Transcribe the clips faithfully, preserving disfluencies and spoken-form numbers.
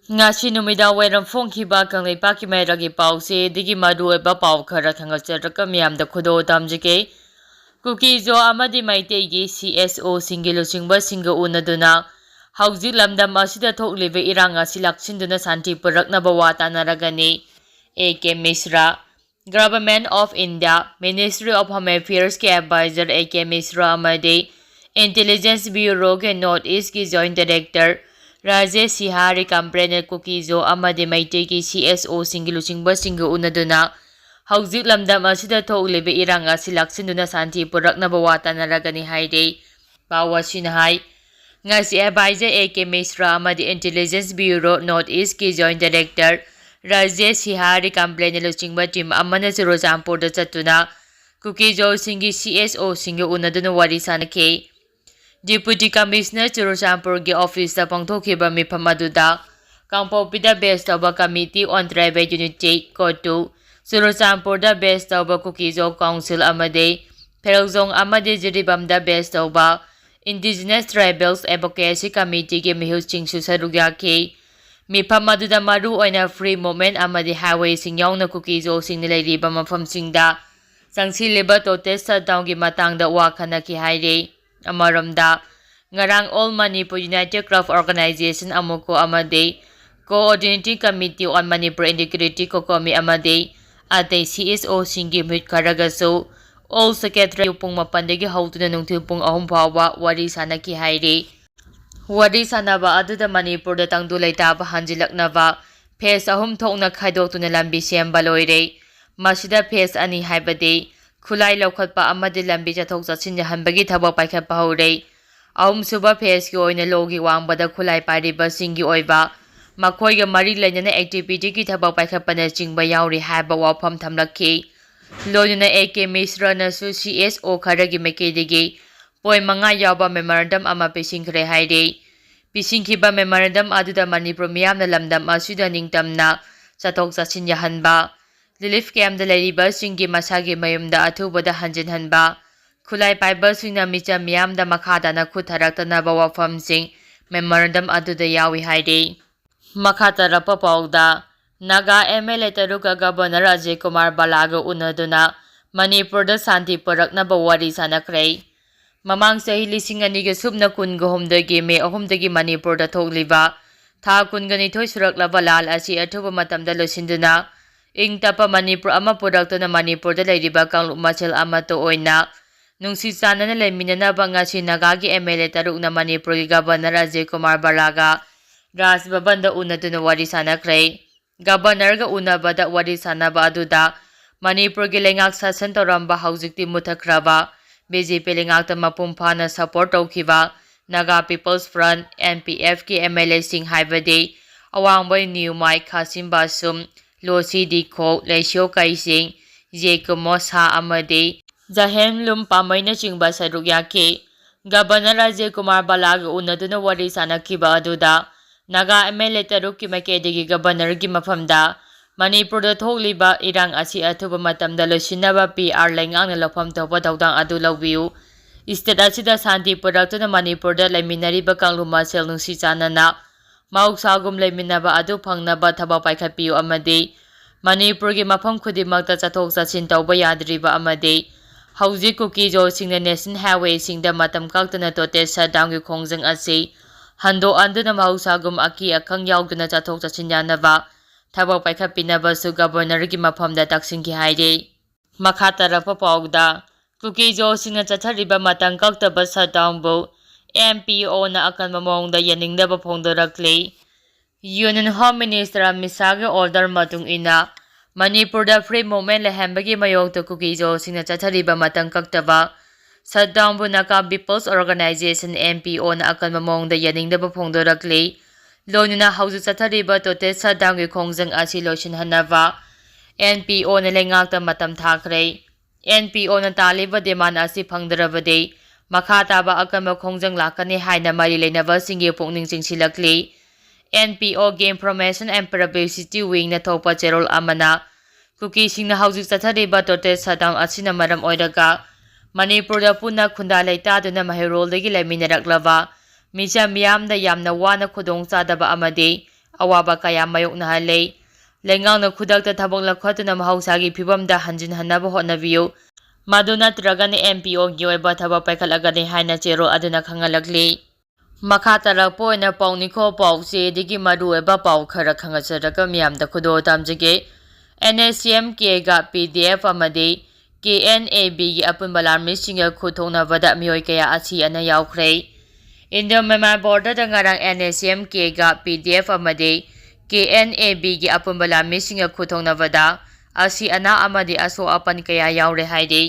ꯉꯁꯤ ꯅꯨꯃꯤꯗꯥꯡ ꯋꯥꯏꯔꯝ ꯐꯣꯡꯈꯤꯕ ꯀꯪꯂꯩꯄꯥꯛꯀꯤ ꯃꯔꯛꯀꯤ ꯄꯥꯎꯆꯦꯗꯒꯤ ꯃꯔꯨꯑꯣꯏꯕ ꯄꯥꯎ ꯈꯔ ꯊꯥꯡꯒꯠꯆꯔꯒ ꯃꯤꯌꯥꯝꯗ ꯈꯨꯗꯣꯜ ꯇꯝꯖꯒꯦ꯫ ꯀꯨꯀꯤꯖꯣ ꯑꯃꯗꯤ ꯃꯩꯇꯩꯒꯤ ꯁꯤ ꯑꯦꯁ ꯑꯣꯁꯤꯡꯒꯤ ꯂꯨꯆꯤꯡꯕꯁꯤꯡꯒ ꯎꯅꯗꯨꯅ ꯍꯧꯖꯤꯛ ꯂꯝꯗꯝ ꯑꯁꯤꯗ ꯊꯣꯛꯂꯤꯕ ꯏꯔꯥꯡ ꯑꯁꯤ ꯂꯥꯛꯁꯤꯟꯗꯨꯅ ꯁꯥꯟꯇꯤ ꯄꯨꯔꯛꯅꯕ ꯋꯥ ꯇꯥꯅꯔꯒꯅꯤ꯫ A K ꯃꯤꯁ꯭ꯔꯥ, Government of India, Ministry of Home Affairs ꯀꯤ advisor ꯑꯦ ꯀꯦ ꯃꯤꯁ꯭ꯔꯥ ꯑꯃꯗꯤ Intelligence Bureau ꯒꯤ North East ꯀꯤ Joint Director ꯔꯥꯖꯦꯁ ꯁꯤꯍꯥꯔꯤ ꯀꯝꯄ꯭ꯔꯦꯅ ꯀꯨꯀꯤꯖꯣ ꯑꯃꯗꯤ ꯃꯩꯇꯩꯒꯤ ꯁꯤ ꯑꯦꯁ ꯑꯣꯁꯤꯡꯒꯤ ꯂꯨꯆꯤꯡꯕꯁꯤꯡꯒ ꯎꯅꯗꯨꯅ ꯍꯧꯖꯤꯛ ꯂꯝꯗꯝ ꯑꯁꯤꯗ ꯊꯣꯛꯂꯤꯕ ꯏꯔꯥꯡ ꯑꯁꯤ ꯂꯥꯛꯁꯤꯟꯗꯨꯅ ꯁꯥꯟꯇꯤ ꯄꯨꯔꯛꯅꯕ ꯋꯥ ꯇꯥꯅꯔꯒꯅꯤ ꯍꯥꯏꯔꯤ꯫ ꯄꯥꯎ ꯑꯁꯤꯅ ꯍꯥꯏ, ꯉꯁꯤ advisor ꯑꯦ ꯀꯦ ꯃꯤꯁ꯭ꯔꯥ ꯑꯃꯗꯤ Intelligence Bureau North East ꯀꯤ Joint Director ꯔꯥꯖꯦꯁ ꯁꯤꯍꯥꯔꯤ ꯀꯝꯄ꯭ꯔꯦꯅ ꯂꯨꯆꯤꯡꯕ team ꯑꯃꯅ ꯆꯨꯔꯆꯥꯟꯄꯨꯔꯗ ꯆꯠꯇꯨꯅ ꯀꯨꯀꯤꯖꯣꯁꯤꯡꯒꯤ ꯁꯤ ꯑꯦꯁ ꯑꯣꯁꯤꯡꯒ ꯎꯅꯗꯨꯅ ꯋꯥꯔꯤ ꯁꯥꯅꯈꯤ꯫ Deputy Commissioner ꯆꯨꯔꯆꯥꯟꯄꯨꯔꯒꯤ office ꯇ ꯄꯥꯡꯊꯣꯛꯈꯤꯕ ꯃꯤꯐꯝ ꯑꯗꯨꯗ ꯀꯥꯡꯄꯣꯛꯄꯤꯗ base ꯇꯧꯕ Committee on Tribal Unity, ꯀꯣꯇꯨ, ꯆꯨꯔꯆꯥꯟꯄꯨꯔꯗ base ꯇꯧꯕ ꯀꯨꯀꯤꯖꯣ Council ꯑꯃꯗꯤ ꯐꯦꯔꯣꯡꯖꯣꯡ ꯑꯃꯗꯤ ꯖꯤꯔꯤꯕꯥꯝꯗ base ꯇꯧꯕ Indigenous Tribals Advocacy Committee ꯒꯤ ꯃꯤꯍꯨꯠꯁꯤꯡꯁꯨ ꯁꯔꯨꯛ ꯌꯥꯈꯤ꯫ ꯃꯤꯐꯝ ꯑꯗꯨꯗ ꯃꯔꯨ ꯑꯣꯏꯅ free movement ꯑꯃꯗꯤ highway ꯁꯤꯡ ꯌꯥꯎꯅ ꯀꯨꯀꯤꯖꯣꯁꯤꯡꯅ ꯂꯩꯔꯤꯕ ꯃꯐꯝꯁꯤꯡꯗ ꯆꯪꯁꯤꯜꯂꯤꯕ total shutdown ꯒꯤ ꯃꯇꯥꯡꯗ ꯋꯥ ꯈꯟꯅꯈꯤ ꯍꯥꯏꯔꯤ꯫ ꯑꯃꯔꯣꯝꯗ, ꯉꯔꯥꯡ All Manipur United Club Organization, ꯑꯃꯨꯀꯣ, ꯑꯃꯗꯤ Coordinating Committee on Manipur Integrity, ꯀꯣꯀꯣꯃꯤ, ꯑꯃꯗꯤ ꯑꯇꯩ ꯁꯤ ꯑꯦꯁ ꯑꯣꯁꯤꯡꯒꯤ ꯃꯤꯍꯨꯠ ꯈꯔꯒꯁꯨ All Secretary ꯄꯨꯡ ꯃꯥꯄꯟꯗꯒꯤ ꯍꯧꯗꯨꯅ ꯅꯨꯡꯊꯤꯜ ꯄꯨꯡ ꯑꯍꯨꯝ ꯐꯥꯎꯕ ꯋꯥꯔꯤ ꯁꯥꯅꯈꯤ ꯍꯥꯏꯔꯤ꯫ ꯋꯥꯔꯤ ꯁꯥꯅꯕ ꯑꯗꯨꯗ ꯃꯅꯤꯄꯨꯔꯗ ꯇꯪꯗꯨ ꯂꯩꯇꯥꯕ ꯍꯟꯖꯤꯜꯂꯛꯅꯕ phase ꯑꯍꯨꯝ ꯊꯣꯛꯅ ꯈꯥꯏꯗꯣꯛꯇꯨꯅ ꯂꯝꯕꯤ ꯁꯦꯝꯕ ꯂꯣꯏꯔꯦ꯫ ꯃꯁꯤꯗ phase ꯑꯅꯤ, ꯍꯥꯏꯕꯗꯤ ꯈꯨꯠꯂꯥꯏ ꯂꯧꯈꯠꯄ ꯑꯃꯗꯤ ꯂꯝꯕꯤ ꯆꯠꯊꯣꯛ ꯆꯠꯁꯤꯟ ꯌꯥꯍꯟꯕꯒꯤ ꯊꯕꯛ ꯄꯥꯏꯈꯠꯄ ꯍꯧꯔꯦ꯫ ꯑꯍꯨꯝꯁꯨꯕ phase ꯀꯤ ꯑꯣꯏꯅ ꯂꯣꯒꯤ ꯋꯥꯡꯃꯗ ꯈꯨꯠꯂꯥꯏ ꯄꯥꯏꯔꯤꯕꯁꯤꯡꯒꯤ ꯑꯣꯏꯕ ꯃꯈꯣꯏꯒ ꯃꯔꯤ ꯂꯩꯅꯅ activity ꯒꯤ ꯊꯕꯛ ꯄꯥꯏꯈꯠꯄꯅꯆꯤꯡꯕ ꯌꯥꯎꯔꯤ ꯍꯥꯏꯕ ꯋꯥꯐꯝ ꯊꯝꯂꯛꯈꯤ꯫ ꯂꯣꯏꯅꯅ ꯑꯦ ꯀꯦ ꯃꯤꯁ꯭ꯔꯅꯁꯨ ꯁꯤ ꯑꯦꯁ ꯑꯣ ꯈꯔꯒꯤ ꯃꯥꯏꯀꯩꯗꯒꯤ point ꯃꯉꯥ ꯌꯥꯎꯕ memorandum ꯑꯃ ꯄꯤꯁꯤꯟꯈ꯭ꯔꯦ ꯍꯥꯏꯔꯤ꯫ ꯄꯤꯁꯤꯟꯈꯤꯕ memorandum ꯑꯗꯨꯗ ꯃꯅꯤꯄꯨꯔ ꯃꯤꯌꯥꯝꯅ ꯂꯝꯗꯝ ꯑꯁꯤꯗ ꯅꯤꯡꯇꯝꯅ ꯆꯠꯊꯣꯛ ꯆꯠꯁꯤꯟ ꯌꯥꯍꯟꯕ, relief camp ꯇ ꯂꯩꯔꯤꯕꯁꯤꯡꯒꯤ ꯃꯁꯥꯒꯤ ꯃꯌꯨꯝꯗ ꯑꯊꯨꯕꯗ ꯍꯟꯖꯤꯟꯍꯟꯕ, ꯈꯨꯠꯂꯥꯏ ꯄꯥꯏꯕꯁꯤꯡꯅ ꯃꯤꯆꯝ ꯃꯤꯌꯥꯝꯗ ꯃꯈꯥ ꯇꯥꯅ ꯈꯨꯠ ꯊꯥꯔꯛꯇꯅꯕ ꯋꯥꯐꯝꯁꯤꯡ memorandum ꯑꯗꯨꯗ ꯌꯥꯎꯏ ꯍꯥꯏꯔꯤ꯫ ꯃꯈꯥ ꯇꯥꯔꯛꯄ ꯄꯥꯎꯗ, ꯅꯥꯒꯥ ꯑꯦꯝ ꯑꯦꯜ ꯑꯦ ꯇꯔꯨꯛꯀ ꯒꯕꯔꯅꯔ ꯑꯖꯌ ꯀꯨꯃꯥꯔ ꯕꯂꯥꯒ ꯎꯅꯗꯨꯅ ꯃꯅꯤꯄꯨꯔꯗ ꯁꯥꯟꯇꯤ ꯄꯨꯔꯛꯅꯕ ꯋꯥꯔꯤ ꯁꯥꯟꯅꯈ꯭ꯔꯦ꯫ ꯃꯃꯥꯡ ꯆꯍꯤ ꯂꯤꯁꯤꯡ ꯑꯅꯤꯒ ꯁꯨꯞꯅ ꯀꯨꯟꯒ ꯍꯨꯝꯗꯣꯏꯒꯤ ꯃꯦ ꯑꯍꯨꯝꯗꯒꯤ ꯃꯅꯤꯄꯨꯔꯗ ꯊꯣꯛꯂꯤꯕ ꯊꯥ ꯀꯨꯟꯒ ꯅꯤꯊꯣꯏ ꯁꯨꯔꯛꯂꯕ ꯂꯥꯟ ꯑꯁꯤ ꯑꯊꯨꯕ ꯃꯇꯝꯗ ꯂꯣꯏꯁꯤꯟꯗꯨꯅ ꯏꯪ ꯇꯞꯄ ꯃꯅꯤꯄꯨꯔ ꯑꯃ ꯄꯨꯔꯛꯇꯨꯅ ꯃꯅꯤꯄꯨꯔꯗ ꯂꯩꯔꯤꯕ ꯀꯥꯡꯂꯨꯞ ꯃꯁꯦꯜ ꯑꯃꯠꯇ ꯑꯣꯏꯅ ꯅꯨꯡꯁꯤ ꯆꯥꯟꯅꯅ ꯂꯩꯃꯤꯟꯅꯅꯕ ꯉꯁꯤ ꯅꯥꯒꯥꯒꯤ ꯑꯦꯝ ꯑꯦꯜ ꯑꯦ ꯇꯔꯨꯛꯅ ꯃꯅꯤꯄꯨꯔꯒꯤ ꯒꯕꯔꯅꯔ ꯑꯖꯌ ꯀꯨꯃꯥꯔ ꯕꯂꯥꯒ ꯔꯥꯖ ꯚꯕꯟꯗ ꯎꯅꯗꯨꯅ ꯋꯥꯔꯤ ꯁꯥꯟꯅꯈ꯭ꯔꯦ꯫ ꯒꯕꯔꯅꯔꯒ ꯎꯅꯕꯗ ꯋꯥꯔꯤ ꯁꯥꯟꯅꯕ ꯑꯗꯨꯗ ꯃꯅꯤꯄꯨꯔꯒꯤ ꯂꯩꯉꯥꯛ ꯁꯥꯁꯟ ꯇꯧꯔꯝꯕ ꯍꯧꯖꯤꯛꯇꯤ ꯃꯨꯊꯠꯈ꯭ꯔꯕ ꯕꯤ ꯖꯦ ꯄꯤ ꯂꯩꯉꯥꯛꯇ ꯃꯄꯨꯡ ꯐꯥꯅ ꯁꯄꯣꯔꯠ ꯇꯧꯈꯤꯕ Naga peoples front, N P ꯑꯦꯐꯀꯤ ꯑꯦꯝ ꯑꯦꯜ ꯑꯦꯁꯤꯡ ꯍꯥꯏꯕꯗꯤ ꯑꯋꯥꯡꯕ ꯅ꯭ꯌꯨꯃꯥꯏ ꯈꯥꯁꯤꯝ ꯕꯥꯁꯨꯝ, ꯂꯣꯁꯤ ꯗꯤꯈꯣꯛ, ꯂꯩꯁꯤꯌꯣ ꯀꯥꯏꯁꯦꯡ, ꯖꯦ ꯀꯨꯃꯣ ꯁꯥ ꯑꯃꯗꯤ ꯖꯍꯦꯟꯂꯨꯝ ꯄꯥꯃꯩꯅꯆꯤꯡꯕ ꯁꯔꯨꯛ ꯌꯥꯈꯤ꯫ ꯒꯕꯔꯅꯔ ꯑꯖꯌ ꯀꯨꯃꯥꯔ ꯕꯂꯥꯒ ꯎꯅꯗꯨꯅ ꯋꯥꯔꯤ ꯁꯥꯟꯅꯈꯤꯕ ꯑꯗꯨꯗ ꯅꯥꯒꯥ ꯑꯦꯝ ꯑꯦꯜ ꯑꯦ ꯇꯔꯨꯛꯀꯤ ꯃꯥꯏꯀꯩꯗꯒꯤ ꯒꯕꯔꯅꯔꯒꯤ ꯃꯐꯝꯗ ꯃꯅꯤꯄꯨꯔꯗ ꯊꯣꯛꯂꯤꯕ ꯏꯔꯥꯡ ꯑꯁꯤ ꯑꯊꯨꯕ ꯃꯇꯝꯗ ꯂꯣꯏꯁꯤꯟꯅꯕ ꯄꯤ ꯑꯥꯔ ꯂꯩꯉꯥꯛꯅ ꯂꯧꯐꯝ ꯊꯣꯛꯄ ꯊꯧꯗꯥꯡ ꯑꯗꯨ ꯂꯧꯕꯤꯌꯨ, ꯏꯁꯇꯦꯠ ꯑꯁꯤꯗ ꯁꯥꯟꯇꯤ ꯄꯨꯔꯛꯇꯨꯅ ꯃꯅꯤꯄꯨꯔꯗ ꯂꯩꯃꯤꯟꯅꯔꯤꯕ ꯀꯥꯡꯂꯨꯞ ꯃꯁꯦꯜ ꯅꯨꯡꯁꯤ ꯆꯥꯟꯅꯅ ꯃꯍꯧꯁꯥꯒꯨꯝ ꯂꯩꯃꯤꯟꯅꯕ ꯑꯗꯨ ꯐꯪꯅꯕ ꯊꯕꯛ ꯄꯥꯏꯈꯠꯄꯤꯌꯨ ꯑꯃꯗꯤ ꯃꯅꯤꯄꯨꯔꯒꯤ ꯃꯐꯝ ꯈꯨꯗꯤꯡꯃꯛꯇ ꯆꯠꯊꯣꯛ ꯆꯠꯁꯤꯟ ꯇꯧꯕ ꯌꯥꯗ꯭ꯔꯤꯕ ꯑꯃꯗꯤ ꯍꯧꯖꯤꯛ ꯀꯨꯀꯤꯖꯣꯁꯤꯡꯅ ꯅꯦꯁꯅꯦꯜ ꯍꯥꯏꯋꯦꯁꯤꯡꯗ ꯃꯇꯝ ꯀꯛꯇꯅ ꯇꯣꯇꯦꯜ ꯁꯠꯗꯥꯎꯟꯒꯤ ꯈꯣꯡꯖꯪ ꯑꯁꯤ ꯍꯟꯗꯣꯛꯍꯟꯗꯨꯅ ꯃꯍꯧꯁꯥꯒꯨꯝ ꯑꯀꯤ ꯑꯈꯪ ꯌꯥꯎꯗꯅ ꯆꯠꯊꯣꯛ ꯆꯠꯁꯤꯟ ꯌꯥꯅꯕ ꯊꯕꯛ ꯄꯥꯏꯈꯠꯄꯤꯅꯕꯁꯨ ꯒꯕꯔꯅꯔꯒꯤ ꯃꯐꯝꯗ ꯇꯛꯁꯤꯟꯈꯤ ꯍꯥꯏꯔꯤ꯫ ꯃꯈꯥ ꯇꯥꯔꯛꯄ ꯄꯥꯎꯗ, ꯀꯨꯀꯤꯖꯣꯁꯤꯡꯅ ꯆꯠꯊꯔꯤꯕ ꯃꯇꯝ ꯀꯛꯇꯕ ꯁꯠꯗꯥꯎꯟꯕꯨ ꯑꯦꯟ ꯄꯤ ꯑꯣꯅ ꯑꯀꯟꯕ ꯃꯑꯣꯡꯗ ꯌꯥꯅꯤꯡꯗꯕ ꯐꯣꯡꯗꯣꯔꯛꯂꯤ꯫ ꯌꯨꯅꯤꯌꯟ ꯍꯣꯝ ꯃꯤꯅꯤꯁꯇꯔ ꯑꯃꯤꯠ ꯁꯥꯍꯒꯤ ꯑꯣꯔꯗꯔ ꯃꯇꯨꯡ ꯏꯟꯅ ꯃꯅꯤꯄꯨꯔꯗ ꯐ꯭ꯔꯤ ꯃꯨꯚꯃꯦꯟ ꯂꯩꯍꯟꯕꯒꯤ ꯃꯥꯌꯣꯛꯇ ꯀꯨꯀꯤꯖꯣꯁꯤꯡꯅ ꯆꯠꯊꯔꯤꯕ ꯃꯇꯝ ꯀꯛꯇꯕ ꯁꯠꯗꯥꯎꯟꯕꯨ Naga peoples organisation, N P ꯑꯣꯅ ꯑꯀꯟꯕ ꯃꯑꯣꯡꯗ ꯌꯥꯅꯤꯡꯗꯕ ꯐꯣꯡꯗꯣꯔꯛꯂꯤ꯫ ꯂꯣꯏꯅꯅ ꯍꯧꯖꯤꯛ ꯆꯠꯊꯔꯤꯕ ꯇꯣꯇꯦꯜ ꯁꯠꯗꯥꯎꯟꯒꯤ ꯈꯣꯡꯖꯪ ꯑꯁꯤ ꯂꯣꯏꯁꯤꯟꯍꯟꯅꯕ ꯑꯦꯟ ꯄꯤ ꯑꯣꯅ ꯂꯩꯉꯥꯛꯇ ꯃꯇꯝ ꯊꯥꯈ꯭ꯔꯦ꯫ ꯑꯦꯟ ꯄꯤ ꯑꯣꯅ ꯇꯥꯜꯂꯤꯕ ꯗꯤꯃꯥꯟ ꯑꯁꯤ ꯐꯪꯗ꯭ꯔꯕꯗꯤ ꯃꯈꯥ ꯇꯥꯕ ꯑꯀꯟꯕ ꯈꯣꯡꯖꯪ ꯂꯥꯛꯀꯅꯤ ꯍꯥꯏꯅ ꯃꯔꯤ ꯂꯩꯅꯕꯁꯤꯡꯒꯤ ꯄꯨꯛꯅꯤꯡ ꯆꯤꯡꯁꯤꯜꯂꯛꯂꯤ꯫ ꯑꯦꯟ ꯄꯤ ꯑꯣꯒꯤ ꯏꯟꯐꯣꯔꯃꯦꯁꯟ ꯑꯦꯟ ꯄꯕ꯭ꯂꯤꯁꯤꯇꯤ ꯋꯤꯡꯅ ꯊꯣꯛꯄ ꯆꯦꯔꯣꯜ ꯑꯃꯅ ꯀꯨꯀꯤꯁꯤꯡꯅ ꯍꯧꯖꯤꯛ ꯆꯠꯊꯔꯤꯕ ꯇꯣꯇꯦꯜ ꯁꯠꯗꯥꯎꯟ ꯑꯁꯤꯅ ꯃꯔꯝ ꯑꯣꯏꯔꯒ ꯃꯅꯤꯄꯨꯔꯗ ꯄꯨꯟꯅ ꯈꯨꯟꯗꯥ ꯂꯩꯇꯥꯗꯨꯅ ꯃꯍꯩꯔꯣꯜꯗꯒꯤ ꯂꯩꯃꯤꯟꯅꯔꯛꯂꯕ ꯃꯤꯆꯝ ꯃꯤꯌꯥꯝꯗ ꯌꯥꯝꯅ ꯋꯥꯅ ꯈꯨꯗꯣꯡꯆꯥꯗꯕ ꯑꯃꯗꯤ ꯑꯋꯥꯕ ꯀꯌꯥ ꯃꯥꯌꯣꯛꯅꯍꯜꯂꯦ꯫ ꯂꯩꯉꯥꯛꯅ ꯈꯨꯗꯛꯇ ꯊꯕꯛ ꯂꯧꯈꯠꯇꯨꯅ ꯃꯍꯧꯁꯥꯒꯤ ꯐꯤꯕꯝꯗ ꯍꯟꯖꯤꯟꯍꯟꯅꯕ ꯍꯣꯠꯅꯕꯤꯌꯨ꯫ ꯃꯗꯨ ꯅꯠꯇ꯭ꯔꯒꯅ ꯑꯦꯝ ꯄꯤ ꯑꯣꯒꯤ ꯑꯣꯏꯕ ꯊꯕꯛ ꯄꯥꯏꯈꯠꯂꯒꯅꯤ ꯍꯥꯏꯅ ꯆꯦꯔꯣꯜ ꯑꯗꯨꯅ ꯈꯪꯍꯜꯂꯛꯂꯤ꯫ ꯃꯈꯥ ꯇꯥꯔꯛꯄ ꯑꯣꯏꯅ ꯄꯥꯎ ꯅꯤꯡꯈꯣ ꯄꯥꯎꯆꯦꯗꯒꯤ ꯃꯔꯨꯑꯣꯏꯕ ꯄꯥꯎ ꯈꯔ ꯈꯪꯍꯟꯖꯔꯒ ꯃꯤꯌꯥꯝꯗ ꯈꯨꯗꯣꯜ ꯇꯝꯖꯒꯦ꯫ And S C M ꯀꯦꯒ P D F ꯑꯃꯗꯤ ꯀꯦ ꯑꯦꯟ ꯑꯦ ꯕꯤꯒꯤ ꯑꯄꯨꯟꯕ ꯂꯥꯟꯃꯤꯁꯤꯡꯒ ꯈꯨꯠ ꯊꯣꯛꯅꯕꯗ ꯃꯤꯑꯣꯏ ꯀꯌꯥ ꯑꯁꯤ ꯑꯅꯥ ꯌꯥꯎꯈ꯭ꯔꯦ꯫ ꯏꯟꯗꯣ ꯃ꯭ꯌꯥꯟꯃꯥꯔ ꯕꯣꯔꯗꯔꯗ ꯉꯔꯥꯡ and S C M ꯀꯦꯒ P D F ꯑꯃꯗꯤ ꯀꯦ ꯑꯦꯟ ꯑꯦ ꯕꯤꯒꯤ ꯑꯄꯨꯟꯕ ꯂꯥꯟꯃꯤꯁꯤꯡꯒ ꯈꯨꯠ ꯊꯣꯛꯅꯕꯗ ꯑꯁꯤ ꯑꯅꯥ ꯑꯃꯗꯤ ꯑꯁꯣꯛ ꯑꯄꯟ ꯀꯌꯥ ꯌꯥꯎꯔꯦ ꯍꯥꯏꯔꯤ꯫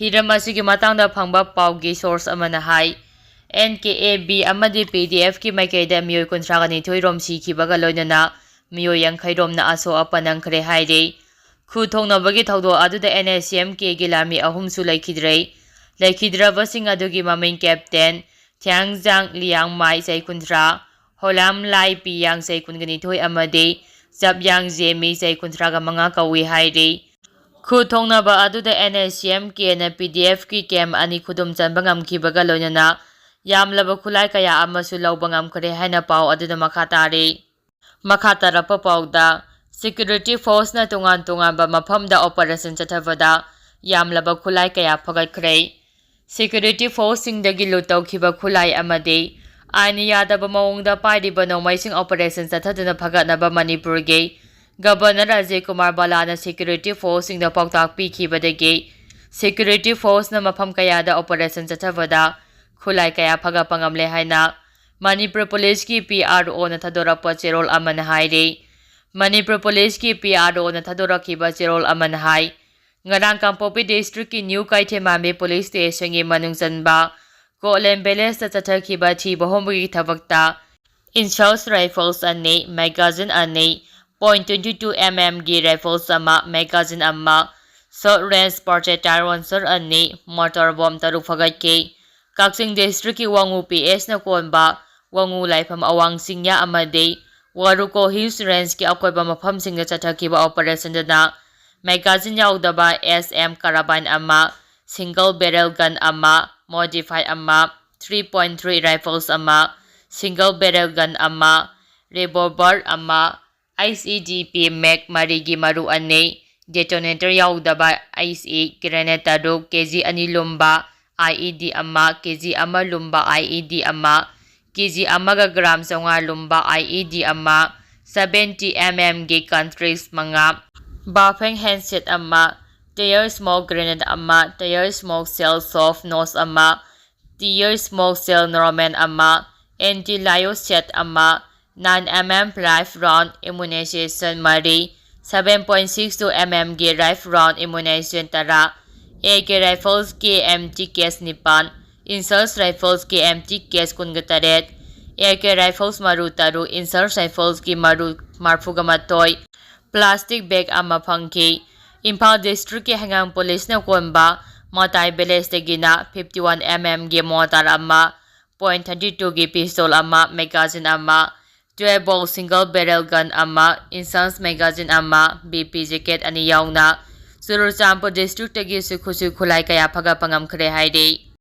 ꯍꯤꯔꯝ ꯑꯁꯤꯒꯤ ꯃꯇꯥꯡꯗ ꯐꯪꯕ ꯄꯥꯎꯒꯤ ꯁꯣꯔꯁ ꯑꯃꯅ ꯍꯥꯏ, ꯑꯦꯟ ꯀꯦ ꯑꯦ ꯕꯤ ꯑꯃꯗꯤ ꯄꯤ ꯗꯤ ꯑꯦꯐꯀꯤ ꯃꯥꯏꯀꯩꯗ ꯃꯤꯑꯣꯏ ꯀꯨꯟꯊ꯭ꯔꯥꯒ ꯅꯤꯊꯣꯏ ꯔꯣꯝ ꯁꯤꯈꯤꯕꯒ ꯂꯣꯏꯅꯅ ꯃꯤꯑꯣꯏ ꯌꯥꯡꯈꯩ ꯔꯣꯝꯅ ꯑꯁꯣꯛ ꯑꯄꯟ ꯅꯪꯈ꯭ꯔꯦ ꯍꯥꯏꯔꯤ꯫ ꯈꯨ ꯊꯣꯡꯅꯕꯒꯤ ꯊꯧꯗꯣꯛ ꯑꯗꯨꯗ ꯑꯦꯟ ꯑꯦꯁ ꯁꯤ ꯑꯦꯝ ꯀꯦꯒꯤ ꯂꯥꯟꯃꯤ ꯑꯍꯨꯝꯁꯨ ꯂꯩꯈꯤꯗ꯭ꯔꯦ꯫ ꯂꯩꯈꯤꯗ꯭ꯔꯕꯁꯤꯡ ꯑꯗꯨꯒꯤ ꯃꯃꯤꯡ ꯀꯦꯞꯇꯦꯟ ꯊꯤꯌꯥꯡꯖꯥꯡ ꯂꯤꯌꯥꯡꯃꯥꯏ, ꯆꯍꯤ ꯀꯨꯟꯊ꯭ꯔꯥ, ꯍꯣꯂꯥꯝ ꯂꯥꯏ ꯄꯤꯌꯥꯡ, ꯆꯍꯤ ꯀꯨꯟꯒ ꯅꯤꯊꯣꯏ, ꯑꯃꯗꯤ ꯆꯞꯌꯥꯡ ꯖꯦꯃꯤ, ꯆꯍꯤ ꯀꯨꯟꯊ꯭ꯔꯥꯒ ꯃꯉꯥ ꯀꯧꯏ ꯍꯥꯏꯔꯤ꯫ ꯈꯨ ꯊꯣꯡꯅꯕ ꯑꯗꯨꯗ ꯑꯦꯟ ꯑꯦꯁ ꯁꯤ ꯑꯦꯝ ꯀꯦꯅ ꯄꯤ ꯗꯤ ꯑꯦꯐꯀꯤ ꯀꯦꯝ ꯑꯅꯤ ꯈꯨꯗꯨꯝ ꯆꯟꯕ ꯉꯝꯈꯤꯕꯒ ꯂꯣꯏꯅꯅ ꯌꯥꯝꯂꯕ ꯈꯨꯠꯂꯥꯏ ꯀꯌꯥ ꯑꯃꯁꯨ ꯂꯧꯕ ꯉꯝꯈ꯭ꯔꯦ ꯍꯥꯏꯅ ꯄꯥꯎ ꯑꯗꯨꯅ ꯃꯈꯥ ꯇꯥꯔꯤ꯫ ꯃꯈꯥ ꯇꯥꯔꯛꯄ ꯄꯥꯎꯗ, ꯁꯦꯀ꯭ꯌꯨꯔꯤꯇꯤ ꯐꯣꯔꯁꯅ ꯇꯣꯉꯥꯟ ꯇꯣꯉꯥꯟꯕ ꯃꯐꯝꯗ ꯑꯣꯄꯔꯦꯁꯟ ꯆꯠꯊꯕꯗ ꯌꯥꯝꯂꯕ ꯈꯨꯠꯂꯥꯏ ꯀꯌꯥ ꯐꯒꯠꯈ꯭ꯔꯦ꯫ ꯁꯦꯀ꯭ꯌꯨꯔꯤꯇꯤ ꯐꯣꯔꯁꯁꯤꯡꯗꯒꯤ ꯂꯨꯠ ꯇꯧꯈꯤꯕ ꯈꯨꯠꯂꯥꯏ ꯑꯃꯗꯤ ꯑꯥꯏꯟ ꯌꯥꯗꯕ ꯃꯑꯣꯡꯗ ꯄꯥꯏꯔꯤꯕ ꯅꯣꯡꯃꯩꯁꯤꯡ ꯑꯣꯄꯔꯦꯁꯟ ꯆꯠꯊꯗꯨꯅ ꯐꯒꯠꯅꯕ ꯃꯅꯤꯄꯨꯔꯒꯤ ꯒꯕꯔꯅꯔ ꯑꯖꯌ ꯀꯨꯃꯥꯔ ꯕꯂꯥꯅ ꯁꯦꯀ꯭ꯌꯨꯔꯤꯇꯤ ꯐꯣꯔꯁꯁꯤꯡꯗ ꯄꯥꯎꯇꯥꯛ ꯄꯤꯈꯤꯕꯗꯒꯤ ꯁꯦꯀ꯭ꯌꯨꯔꯤꯇꯤ ꯐꯣꯔꯁꯅ ꯃꯐꯝ ꯀꯌꯥꯗ ꯑꯣꯄꯔꯦꯁꯟ ꯆꯠꯊꯕꯗ ꯈꯨꯠꯂꯥꯏ ꯀꯌꯥ ꯐꯒꯠꯄ ꯉꯝꯂꯦ ꯍꯥꯏꯅ ꯃꯅꯤꯄꯨꯔ ꯄꯨꯂꯤꯁꯀꯤ ꯄꯤ ꯑꯥꯔ ꯑꯣꯅ ꯊꯥꯗꯣꯔꯛꯄ ꯆꯦꯔꯣꯜ ꯑꯃꯅ ꯍꯥꯏꯔꯤ꯫ ꯃꯅꯤꯄꯨꯔ ꯄꯨꯂꯤꯁꯀꯤ ꯄꯤ ꯑꯥꯔ ꯑꯣꯅ ꯊꯥꯗꯣꯔꯛꯈꯤꯕ ꯆꯦꯔꯣꯜ ꯑꯃꯅ ꯍꯥꯏ, ꯉꯔꯥꯡ ꯀꯥꯡꯄꯣꯛꯄꯤ ꯗꯤꯁꯇ꯭ꯔꯤꯛꯀꯤ ꯅ꯭ꯌꯨ ꯀꯩꯊꯦꯜꯃꯥꯟꯕꯤ ꯄꯨꯂꯤꯁ ꯁ꯭ꯇꯦꯁꯟꯒꯤ ꯃꯅꯨꯡ ꯆꯟꯕ ꯀꯣꯠꯂꯦꯝ ꯚꯤꯂꯦꯖꯇ ꯆꯠꯊꯈꯤꯕ ꯊꯤꯕ ꯍꯣꯝꯕꯒꯤ ꯊꯕꯛꯇ ꯏꯟꯁꯥꯁ ꯔꯥꯏꯐꯜꯁ ꯑꯅꯤ, ꯃꯦꯒꯥꯖꯤꯟ ꯑꯅꯤ, ꯄꯣꯏꯟ ꯇ꯭ꯋꯦꯟꯇꯤ ꯇꯨ ꯑꯦꯝ ꯑꯦꯝꯒꯤ ꯔꯥꯏꯐꯜꯁ ꯑꯃ, ꯃꯦꯒꯥꯖꯤꯟ ꯑꯃ, ꯁꯣꯔꯠ ꯔꯦꯟꯖ ꯄ꯭ꯔꯣꯖꯦꯛꯇꯥꯏꯜ ꯂꯣꯟꯆꯔ ꯑꯅꯤ, ꯃꯣꯇꯣꯔ ꯕꯣꯝ ꯇꯔꯨꯛ ꯐꯒꯠꯈꯤ꯫ ꯀꯛꯆꯤꯡ ꯗꯤꯁꯇ꯭ꯔꯤꯛꯀꯤ ꯋꯥꯉꯨ ꯄꯤ ꯑꯦꯁꯅ ꯀꯣꯟꯕ ꯋꯥꯉꯨ ꯂꯥꯏꯐꯝ ꯑꯋꯥꯡ ꯆꯤꯡꯌꯥ ꯑꯃꯗꯤ ꯋꯥꯔꯨꯀꯣ ꯍꯤꯜꯁ ꯔꯦꯟꯖꯀꯤ ꯑꯀꯣꯏꯕ ꯃꯐꯝꯁꯤꯡꯗ ꯆꯠꯊꯈꯤꯕ ꯑꯣꯄꯔꯦꯁꯟꯗꯨꯅ ꯃꯦꯒꯥꯖꯤꯟ ꯌꯥꯎꯗꯕ ꯑꯦꯁ ꯑꯦꯝ ꯀꯥꯔꯕꯥꯏꯟ ꯑꯃ, ꯁꯤꯡꯒꯜ ꯕꯦꯔꯦꯜ ꯒꯟ ꯑꯃ, ꯃꯣꯗꯤꯐꯥꯏ ꯑꯃ, ꯊ꯭ꯔꯤ ꯄꯣꯏꯟ ꯊ꯭ꯔꯤ ꯔꯥꯏꯐꯜꯁ ꯑꯃ, ꯁꯤꯡꯒꯜ ꯕꯦꯔꯦꯜ ꯒꯟ ꯑꯃ, revolver ꯑꯃ, IED P-Mag ꯃꯔꯤꯒꯤ ꯃꯔꯨ ꯑꯅꯤ, detonator ꯌꯥꯎꯗꯕ IED grenade ꯇꯔꯨꯛ, ꯀꯦ ꯖꯤ ꯑꯅꯤ ꯂꯨꯝꯕ IED ꯑꯃ, ꯀꯦ ꯖꯤ ꯑꯃ ꯂꯨꯝꯕ IED ꯑꯃ, ꯀꯦ ꯖꯤ ꯑꯃꯒ ꯒ꯭ꯔꯥꯝ ꯆꯥꯝꯃꯉꯥ ꯂꯨꯝꯕ IED ꯑꯃ, seventy mm ꯒꯤ cartridge ꯃꯉꯥ, Bafang handset ꯑꯃ, tear smoke grenade ꯑꯃ, tear smoke shell soft nose ꯑꯃ, tear smoke shell normal ꯑꯃ, anti-riot set ꯑꯃ, nine mm rifle round ammunition ꯃꯔꯤ, seven point six two mm ꯒꯤ rifle round ammunition ꯇꯔꯥ, AK rifles ꯒꯤ empty case ꯅꯤꯄꯥꯟ, Insurgent rifles ꯒꯤ empty case ꯀꯨꯟꯒ ꯇꯔꯦꯠ, AK rifles ꯃꯔꯨ ꯇꯔꯨꯛ, Insurgent rifles ꯒꯤ ꯃꯔꯨ ꯃꯔꯤꯐꯨꯒ ꯃꯥꯊꯣꯏ, plastic bag ꯑꯃ ꯐꯪꯈꯤ꯫ ꯏꯝꯐꯥꯜ district ꯀꯤ ꯍꯩꯉꯥꯡ police ꯅ ꯀꯣꯟꯕ ꯃꯇꯥꯏ village ꯗꯒꯤꯅ fifty one mm ꯒꯤ mortar ꯑꯃ, point thirty two ꯒꯤ pistol ꯑꯃ, magazine ꯑꯃ, twelve bolt single barrel gun ꯑꯃ, Insurgent magazine ꯑꯃ, BP jacket ꯑꯅꯤ ꯌꯥꯎꯅ ꯆꯨꯔꯆꯥꯟꯄꯨꯔ district ꯇꯒꯤꯁꯨ ꯈꯨꯠꯁꯨ ꯈꯨꯠꯂꯥꯏ ꯀꯌꯥ ꯐꯒꯠꯄ ꯉꯝꯈ꯭ꯔꯦ ꯍꯥꯏꯔꯤ꯫